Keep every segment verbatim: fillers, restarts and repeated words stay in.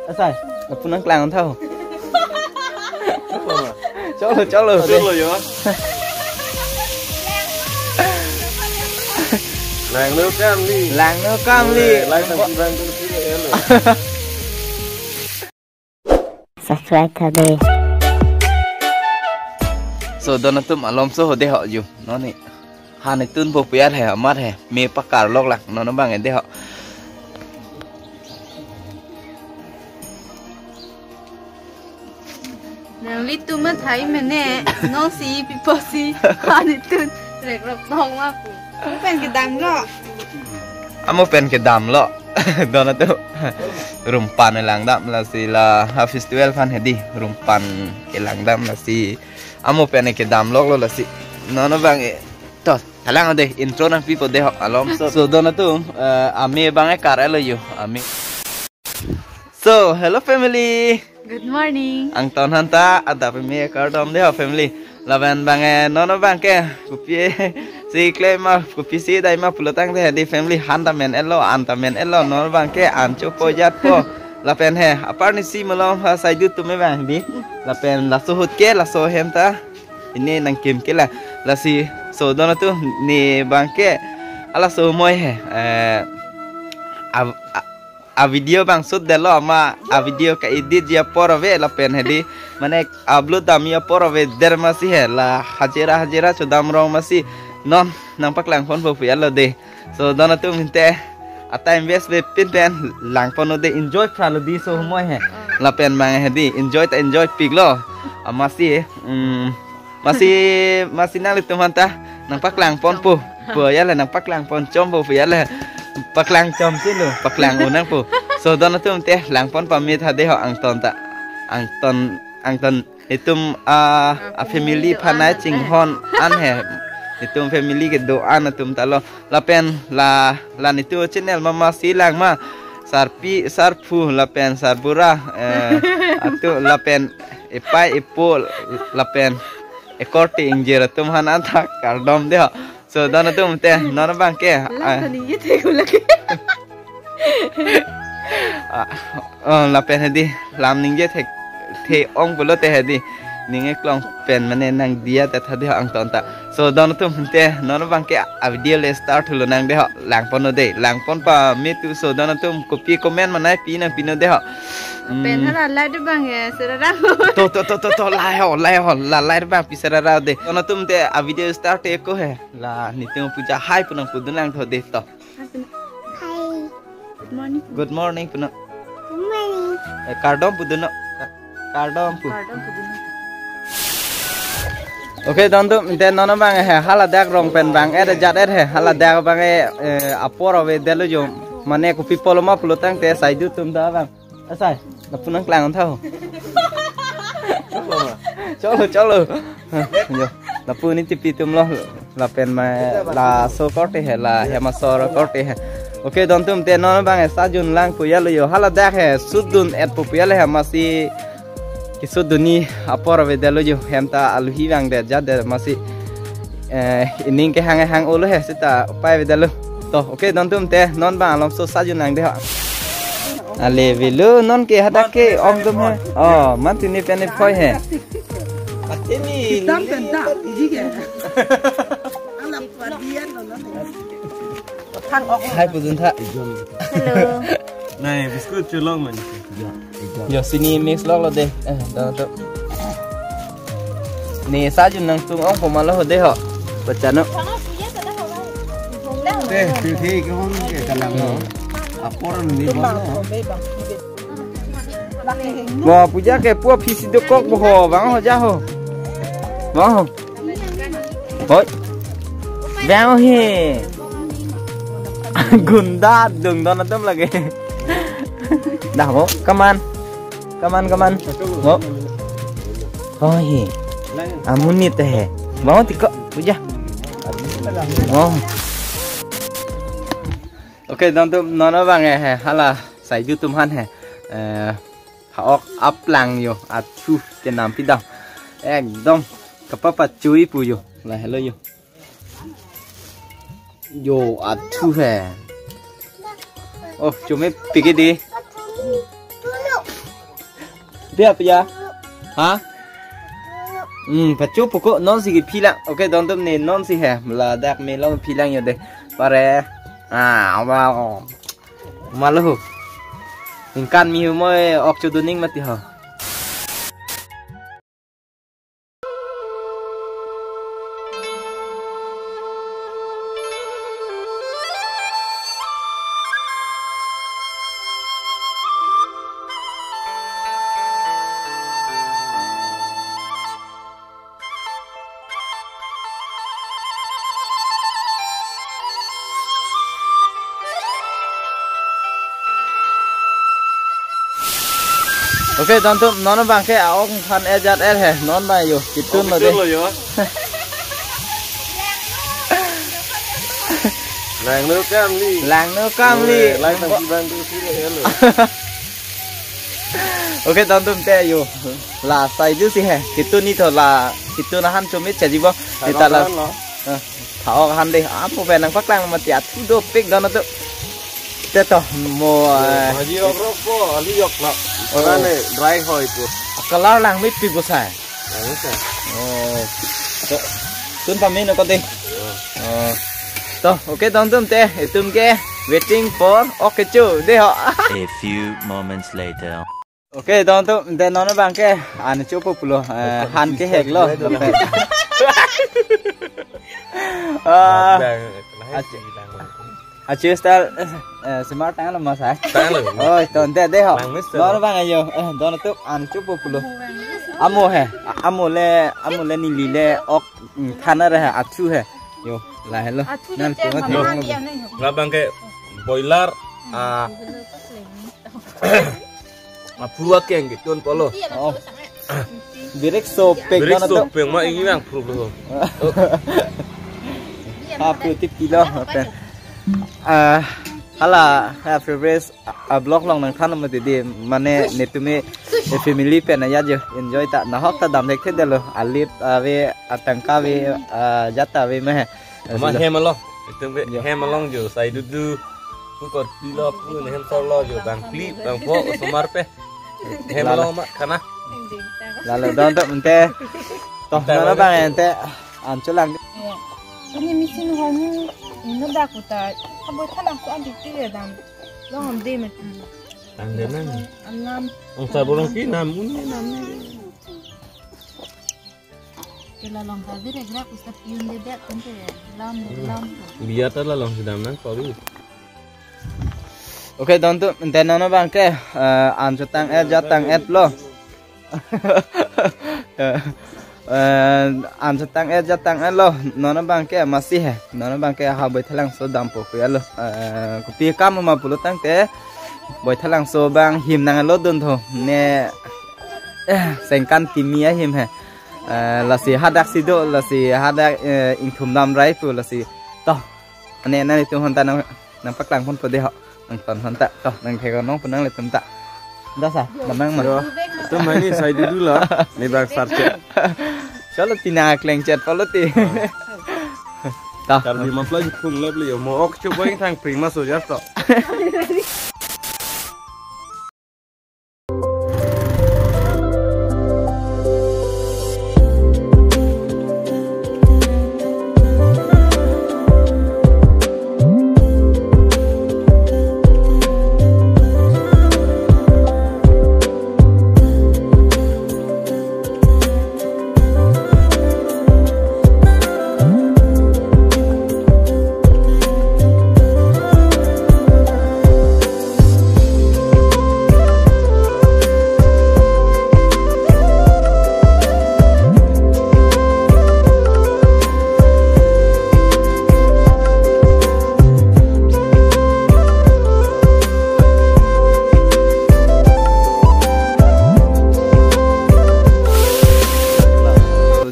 Asai, lapu nangklang tha ho. Cholo, cholo. Cholo yo. Langno kamli. Langno kamli. Langno kamli. Subscribe tha dei. So don atum, alomso ho dei ho ju. Non ni. Han itunpo pu ya he, amat he. Me pakar lok lang. Non abang dei ho. Nanglitum athai mene, nonsi piposi, han itun rekrok tong ma pu. Mo pen kedamlo. Amo pen kedamlo. Don atum. Rumpan elangdam lasi la ha festival aphan hedi. Rumpan elangdam lasi. Amo pen kedamloklo lasi. Non abang e. To, thalang dei, intro nangpipo dei ho alomso. So don atum, eh, ame abang e kar-etlo yo, ame. So, hello family. Good morning. Angton aphan ta adap me kardom dei ho family. Lapen abang e non abang ke kopi si klem ma, kopi si dai ma pulo tangte dei family, han ta men-etlo, an ta men-etlo, non abang ke an chopo jatpo. Lapen he, apar ni si malom ha saidu atum abang dei. Lapen laso ahut ke, laso ahem ta. Ini nangkim ke la. Lasi so don atum, ne abang ke. Halaso moi he. Eh, a, a, a video abang shoot detlo, ama a video ke-edit ji apor ave lapen hedi. Mane upload damji apor avedet masi he, la hajira hajira chodam rong masi. Non nangpaklang ponpo pu ya lo dei. So don atum, inte a time waste ave pin pen lang pon dei, enjoy pralo dei so moi he. Lapen abang hedi enjoy ta enjoy piklo. Amasi, mm, masi, masi nanglitum aphan ta nangpaklang ponpo pu ya le, nangpaklang pon chompo pu ya le. Paklang chom si lo, paklang unang pu. So don atum, te lang pon pamit tha dei ho angton ta. Angton, angton itum a, a family aphan nai chinghon an he. Itum family kedo-an atum ta lo. Lapen la, la nitu channel mama si lang ma. Sarpi, sarphu, lapen sarbura, eh, atum, lapen epai epo, lapen ekorte ingjir atum aphan an ta kardom dei ho. So don atum, te non abang ke. Lang ah, tani ye thek lagi. Ah, oh, lapen hedi lam ningje thek, the-ong pulote hedi. Ning eklong pen mane nangdiya ta tha dei ho angton ta. So don atum, te non abang ke a video le start hulonang dei ho. Lang pon dei, lang pon pamit tu. So don atum, kopi comment manai pi nangpinon dei ho. Pen, hmm, hala light abang e, serara. To, to, to, to, to, lai ho, lai ho, la light abang pi serara dei. Don atum, te a video start e ko he. La nitum puja hai pu nangpudun lang tho dei to. Hi. Good morning. Good morning punon. Good morning. Eh, kardom pudun non. Ka-, kardom pu. Kardom pudun non. Okay, don atum, te non abang he, haladak rong pen abang e, jat e he, haladak abang e, eh, apor avedetlo jo, mane kopi pulo ma pulo tangte saidu atum ta abang. Asai, lapu nangklang tha ho. Cholo, cholo. Yo, lapu ni tipi atum lo, lapen ma laso korte he, la hem asor korte he. Okay, don atum, te non abang e sajun lang pu ya lo yo, haladak he shoot dun-etpo pu ya le he, masi keshoot dunji apor avedetlo jo, hem ta aluhi vangdet jatdet masi. Eh, ining kehang hang olo he, seta upai avedetlo. To, okay, don atum, te non abang alomso sajun lang dei ho. Ale avelo, non ke hadak ke-ong atum he. Oh, man tini pen ephoi he. Kitam pen ta, iji ke. Alam padian lo non. Hai pudun tha. Hello. Nai, biscuit cholong man. Yo, sini mix loklo dei. Eh, don atum. Ne sajun nangtung-ongpo ma lo ho dei ho. Baca non. Te, te, te, ke hon ke kanang lo. Apor ni bang lo. Wah, puja ke pu aphi si dokok bo ho, bang ho ja ho. Bang ho. Hoi. Bang he. Gunda dung don atum lagi. Dah ho, kaman. Kaman, kaman. Ho. Hoi. Amonit he. Bang ho tiko, puja. Ho. Okay, don atum, non abang e he, hala saidu atum aphan he. Eh, ha-ok aplang yo, athu kenam pidam. Ekdom kapapachui pu yo. Lahelo yo. Yo, athu he. Oh, chome pike dei. Dia apa ya? Ha? Hmm, pacho poko non si kephilang. Oke, don atum ne non si he. Ladak me long philang yo de. Pare. Ah, awal. Malu. Ingkan mi humoi ok chuduning mati ho. Oke, don atum, non abang ke aong than ejat el he, non ba yo, kitun lo de. Kitun lo yo. Langno kamli. Langno kamli. Oe, lai tang kibang tu sih lo ya lo. Oke, don atum te yo. La sai du si he. Kitun ni tho la, kitun ahan chomit chaji bo. Di ta la. Tha-ok ahan lo. Eh, tha-ok ahan de. Amo pen nangpaklang mati athu dopik don atum. Te to mo, eh, Haji ok rok po, ali yok lo. Oh. Karena dry hoi po. Color langmepik bo sai. Langmepik. Oh. To, tun pame no ko de. Oh. To, oke, don atum te, itum ke waiting for ok kecho de ho. A few moments later. Oke, don atum, de non abang ke, an chopo pulo, eh, han kehek lo. Ah, achi style, eh, smart tang lo mas ai. Tang lo. Oh, to, de, de ho. Langmepik. Non abang ayo, eh, don atum, an chopo pulo. Amo he, amo le, amo le neli le ok, mm, than ra he, athu he. Yo, lahelo. Athu nan de tuma tem tuma mama dia nai ho. Labang ke boiler, ah, aphu akeng kitun polo. Oh. Birek sopek. Birek don atum. Sopek ma ini yang phu lo. Aphu ti pilo pen. Ah, hala, ha, favorite a-vlog along nangthan mati di, mane netum ke family pen ajat yo enjoy ta nahok ta dam thekthe detlo, alit ave, atangka ave, ajat ta ave ma he. Ama hem along, itum ke hem along yo, sai dudu, pu kor pilo, pu ne hem sor lo yo, bang pli, bang pho, osomar pe. Hem along ma khana. Lalo don atum ante. To, nana bang ante. An cholang. Ini mesin hong ini dak kuta. Haboi thalangso an dikti ya dam. Long am de met. Tang de nang. Anam. Ong sa bolong ki nam un ni nam ni. Kela long sa dire grak usta piun de dak kan te lam lam. Biar ta la long si dam nang kori. Oke, don atum, ante non abang ke, eh, an chotang et, jatang et lo. Eh, an chotang et, jatang et lo, non abang ke masi he, non abang ke ha Boithalangso dampo pu ya lo. Eh, kopi akam ma pulo tangte, Boithalangso abang him nanglo dun tho, ne, eh, Sengkan Kimi ahim he. Eh, lasi hadak si do, lasi hadak, eh, ingthum dam rai pu, lasi to. Ane, nangtum aphan ta nang, nangpaklang ponpo de ho. Nangton aphan ta. To, nangthek nong pu nanglitum ta. Dah sa, damnang ma. Yo. Tum hai ni sai dudu la. Ni bang sar chet. Chalo tina kleng chet polo ti. To. Karbi mapla jukung lep li yo. Mo ok chup boing thang pring ma soja to.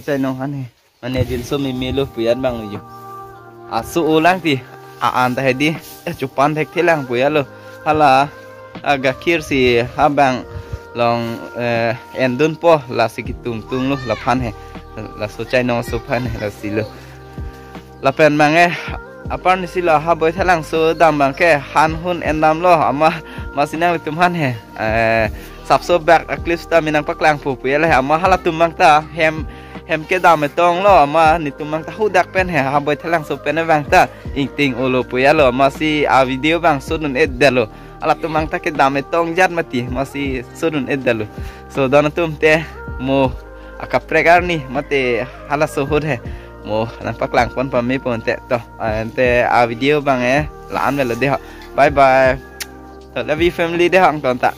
Chai nong han he. Mane jinso meme lo pu yan bang lo yo. Aso olang ti. A-an ta hedi. Eh, chupan thek thelang pu ya lo. Hala. Agakhir si habang long, eh, endun po lasi kitung tung lo laphan he. Laso chai nong so phan he lasi lo. Lapen bang eh, apar ni si lo ha Boithalangso dam bang ke han hun endam lo ama masi nanglitum han he. Eh, Sapso bak a-clip seta mi nangpaklang pu pu ya le, amat halatum abang ta hem hem kedam etong lo, amat netum abang ta hadak pen he, Haboi Thalangso pen abang ta ingting olo pu ya lo, amatsi a-video abang sodun-et detlo. Halatum abang ta kedam etong jat mati, amatsi sodun-et detlo. So don atum te, mo akaprek arni mate halaso ahut he mo nangpaklang pon pame pon te to. Ante a-video abang e la-an avelo de ho. Bye bye. To, love you family de ho angton ta.